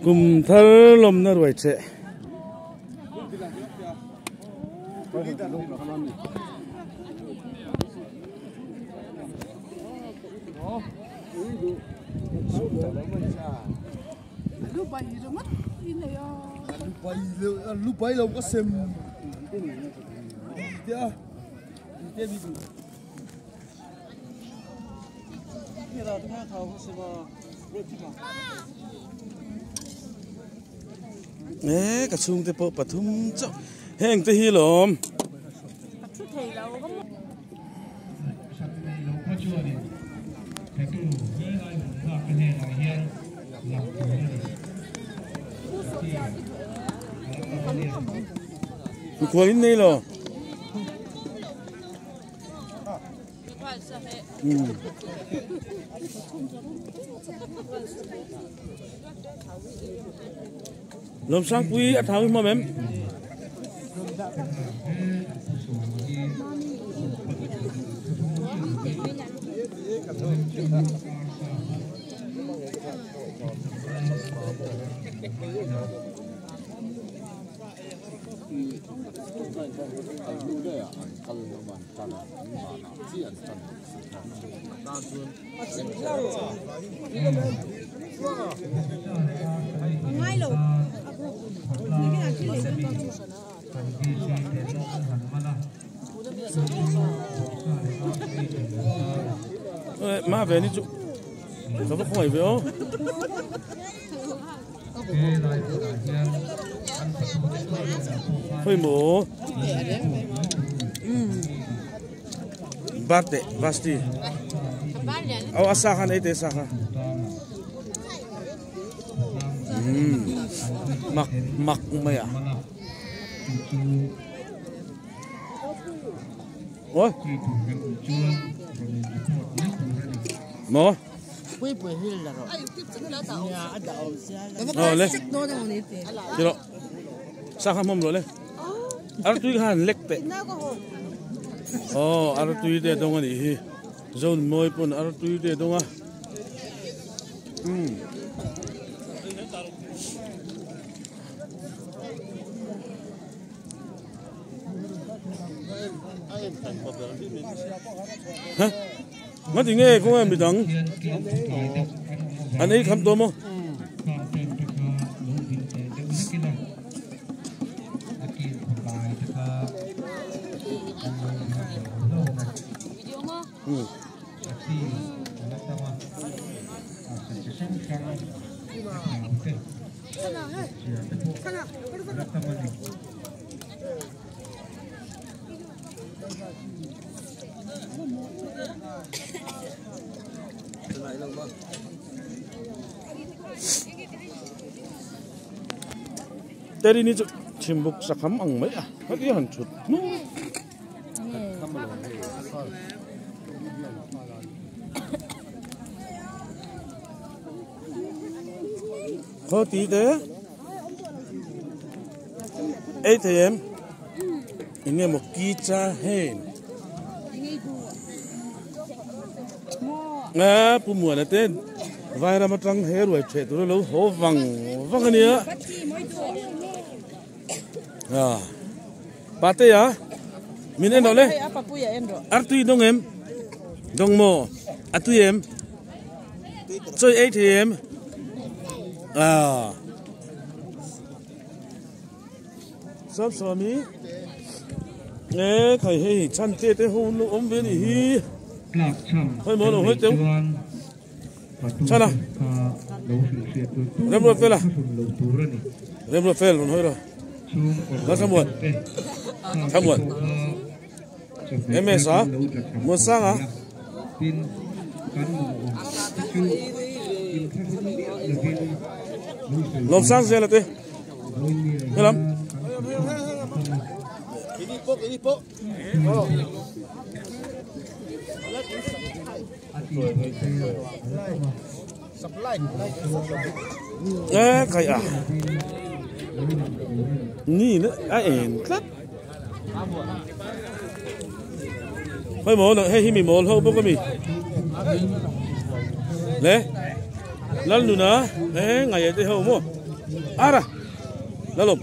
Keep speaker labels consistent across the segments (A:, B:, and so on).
A: Kum thar lawmna ruai che. E ka chhungte pawh pathum chauh heng te hi lawm. Mikhual in nei lo. Lawmsangpui a thau hi hmawm em? Ma ve ni chu ka va khawngaih ve aw. Khawi maw Barte Vasti aw a sa khan ei te sa kha mak mak mai a ôi maw Ờ le. Ti rawh. Sa kha hmawm rawh le. Ar tui kha han lek teh. Aw ar tui te dawng a nih hi. Zone mawi pawn ar tui te dawng a. Umm. Ha? Ngati nge kawng em midang an ei kham tawh maw? Terini chu chhimbuk sakham ang mai a heti han thut hnu khaw ti te ei thei em eng nge maw ki cha hen a pu muana te vairam atang he ruai theh tur a lo haw vang vang a nia a pate a min en rawh le ar tui dawng em dawng maw a tui em chawi ei thei em a Sawm sawm hi e khai hei chan te te ho lo awm ve ni hi khoi maw lo hawi teu chana remruat fela remruat fel rawn hawi rawh la thlamuan thlamuan ms a muansanga lawmsang zela te helam e khai a ni a en tlat Hoi maw hei hi mi mawl ho bawk ami le Lalnuna e ngaih te ho maw. Ara lalom.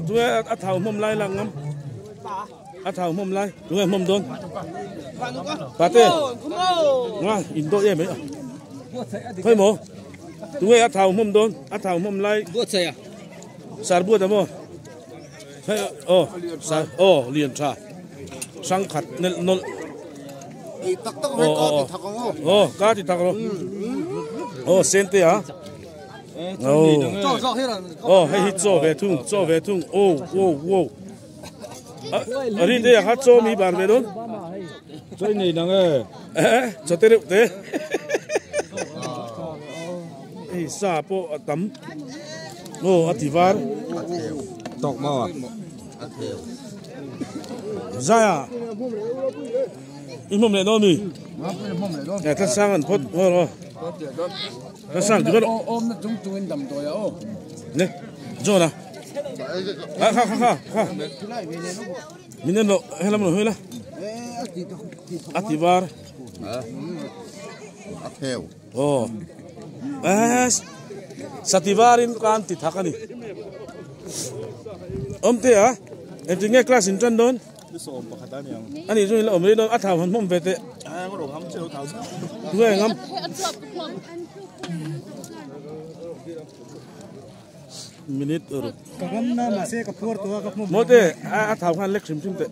A: Tunge a thau hmawm lai lang ngam. A thau hmawm lai. Tunge hmawm dawn. Pate. Nga in do em mai a. Khoi mo. Tunge a thau hmawm dawn. A thau hmawm lai. Sar buat a maw. Hei aw sar aw lian tha. Sang khat nelh nawlh.
B: Ei tak tak hei ka ti thak ang aw.
A: Aw ka ti thak rawh. Aw sente a. Aw hei hi chaw ve thung chaw ve thung aw aw aw. A rin te kha chaw mi bar ve dawn.
C: Chaw nei nang e.
A: Eh chaw te reuh te. Hei sa pawh a tam. Aw a ti var.
C: Tawk mau a.
A: Zaya. I hmawm leh dawn mi? Eh tla sang an phawt ngaw rawh. Tla sang ti rawh.
C: Awm na chung chung in damdawi a aw.
A: Ne John a. Ah kha kha kha kha. Min en lo helam lo hela. A ti var.
B: A theu.
A: Aw. Eh sativarin kan ti thak ani. Awmte a. Engtin nge class in tan dawn? Ani chu ila awm rei dawn a thau han hmawm ve teh. Tunge ngam. Minute ruk.
C: Ka ngam na mahse ka phuar tawh a ka hmawm.
A: Mawte a thau khan lek hrim hrim teh.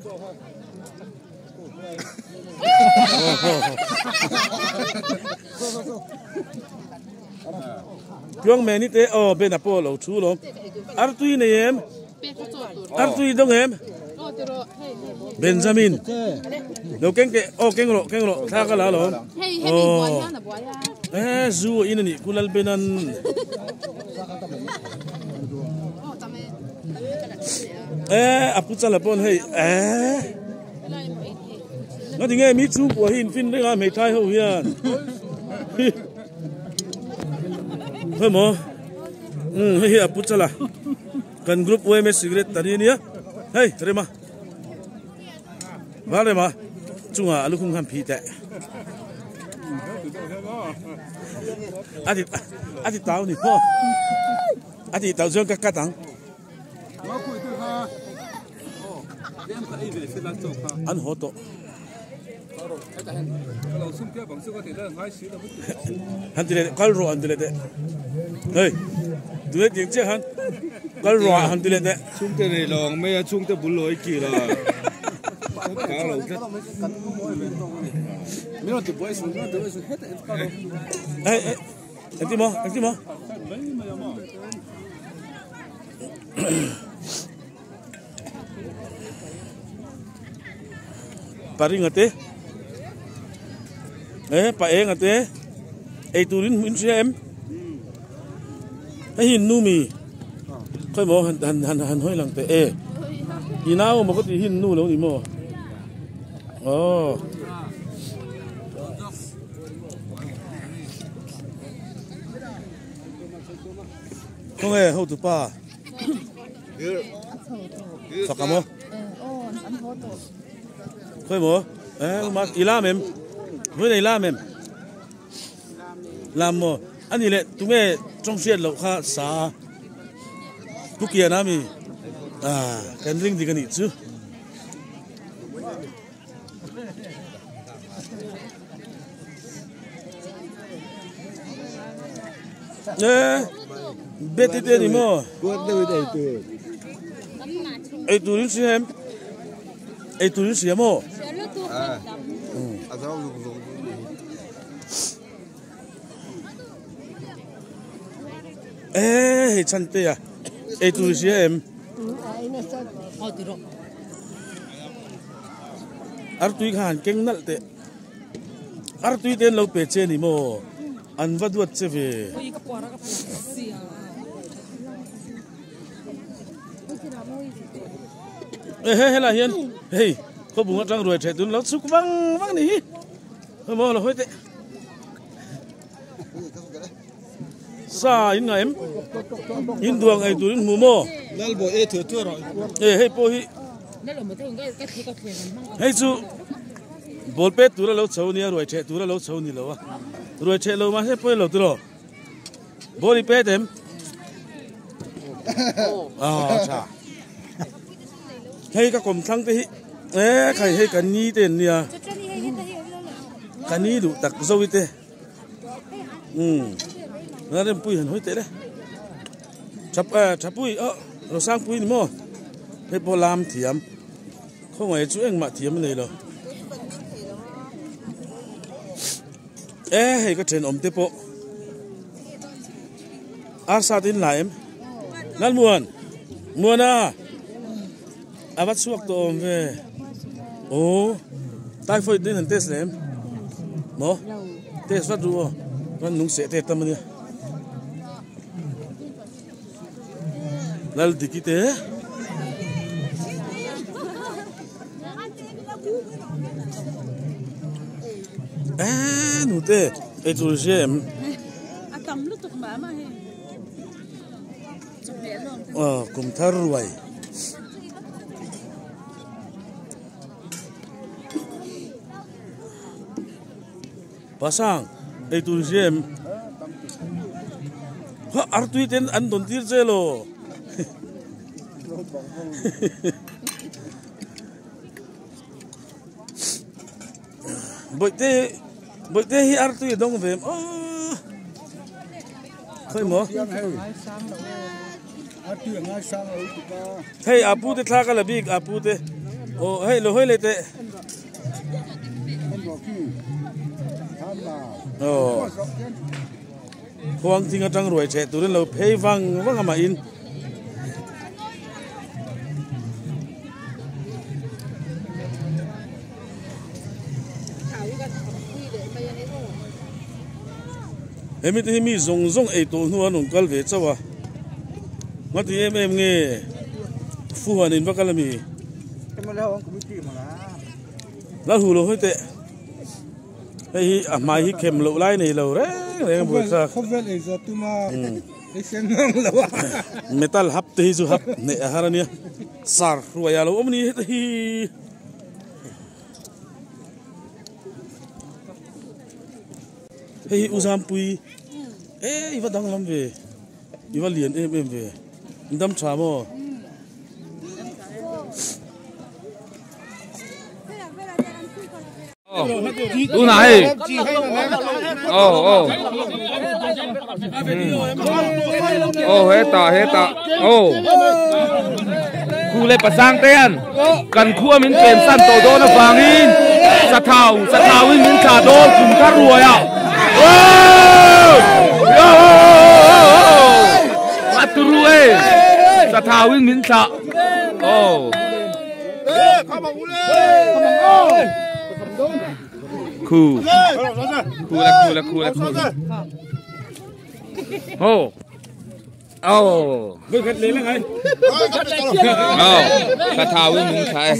A: Tluang me ni te aw Ben a pawh lo thu lawm. Artui nei em? Artui dawng em? Benjamin lo keng teh aw keng rawh keng rawh thla ka la alawm. Aw eh zu a in a nih kulal Ben-an. Eh a pu chala pawn hei eh Nga tinge mi chhungkua hi in fin reng a hmeithai ho hian Khawi maw umm hei hi a pu chala kan group yma cigarette tari ania hei rema val rema chungah a lukhum khan phih teh a ti a ti tau ni maw a tih tauh chuan ka cut ang. An haw tawh. Han ti leh teh kal rawh han ti leh teh. Hei tunge tiang chiah khan kal rawh han ti leh teh.
C: Chhungte nei lo ang mai a chhungte bul lo i kil a. Ka lo tlat.
A: Hei hei engtin maw engtin maw. Paringa te eh pa enga te ei turin in hria em hei hi nu mi khawi maw han han han han hawi lang teh e i nau maw ka tih hi nu lo ni maw aw. Khawnge hotupa fak ang maw khawi maw eh uma i lam em vawiin i lam em lam maw ani leh tunge tawng hriat loh kha sa pu kian a mi ah kan ring dik anih chu. Eh, beti te ni maw? Ei turin si em? Ei turin si em aw? Eh, hei chan te a. Ei tur i hria em? Artui kha han keng nalh teh. Artui te an lo pe che ni maw? An va duat che ve. Eh, he helai hian hei khawbung atang ruai theh tun lo chhuk vang vang ni hi. Hei maw lo hawi teh. Sa in ngah em? In duang ei turin hmu maw? E hei pawh hi hei chu ball pet tura lo chho nia ruai theh tura lo chho ni lo a. Ruai ṭheh lo mahse pawi lo tiraw. Ball i pet em? Aw tha. Hei ka kawm thlang te hi e khai hei ka ni te an nia. Ka ni duh tak zo i te. Umm na rempui han hawi teh le. Thap eh thapui aw Rosangpui ni maw? Hei pawh lam thiam. Khawngaih chu engmah thiam a nei lo. E hei ka thenawm te pawh arsa te in la em Lalmuan Muana a va chhuak tawh awm ve aw typhoid te in han test leh em maw test vat ru aw chuan nung seh te tam ania Laldiki te. Eh nute ei tur hria em?
D: A tam lutuk mah mah hei. Chawhmeh lawm.
A: Aw kum thar ruai. Pasang ei tur hria em? Kha artui ten an dawn tir che lo. Bawihte bawihte hi artui a dawng ve em aw khawi maw hei a pu te thla ka la bik a pu te aw hei lo hawi leh teh aw khuang thing atang ruai theh turin lo phei vang vang a mah in. Hemi te hi mi zawng zawng ei tawh hnu an rawn kal ve chauh a ngati em em nge fuhan in va kal ami la hu lo hawi teh hei hi a hmai hi khem loh lai nei lo reng reng a buai thlak
B: khawvel ei zawh tuma ei sen ngang lo a
A: metal hap te hi chu hap hneh a har ania sar hruai a lo awm a ni heta hi. Hei hi u Zampui e i va danglam ve i va lian em em ve in dam tha maw?
C: Tunah hei oh oh oh hetah hetah oh khu leh pasang te hian kan khua min pen san tawh dawn avangin sathau sathau in min thlah dawn kum thar ruai ah oh a turu e sathau in min thlah oh. Khu khu la khu la khu la khu oh oh oh sathau in min thlah e.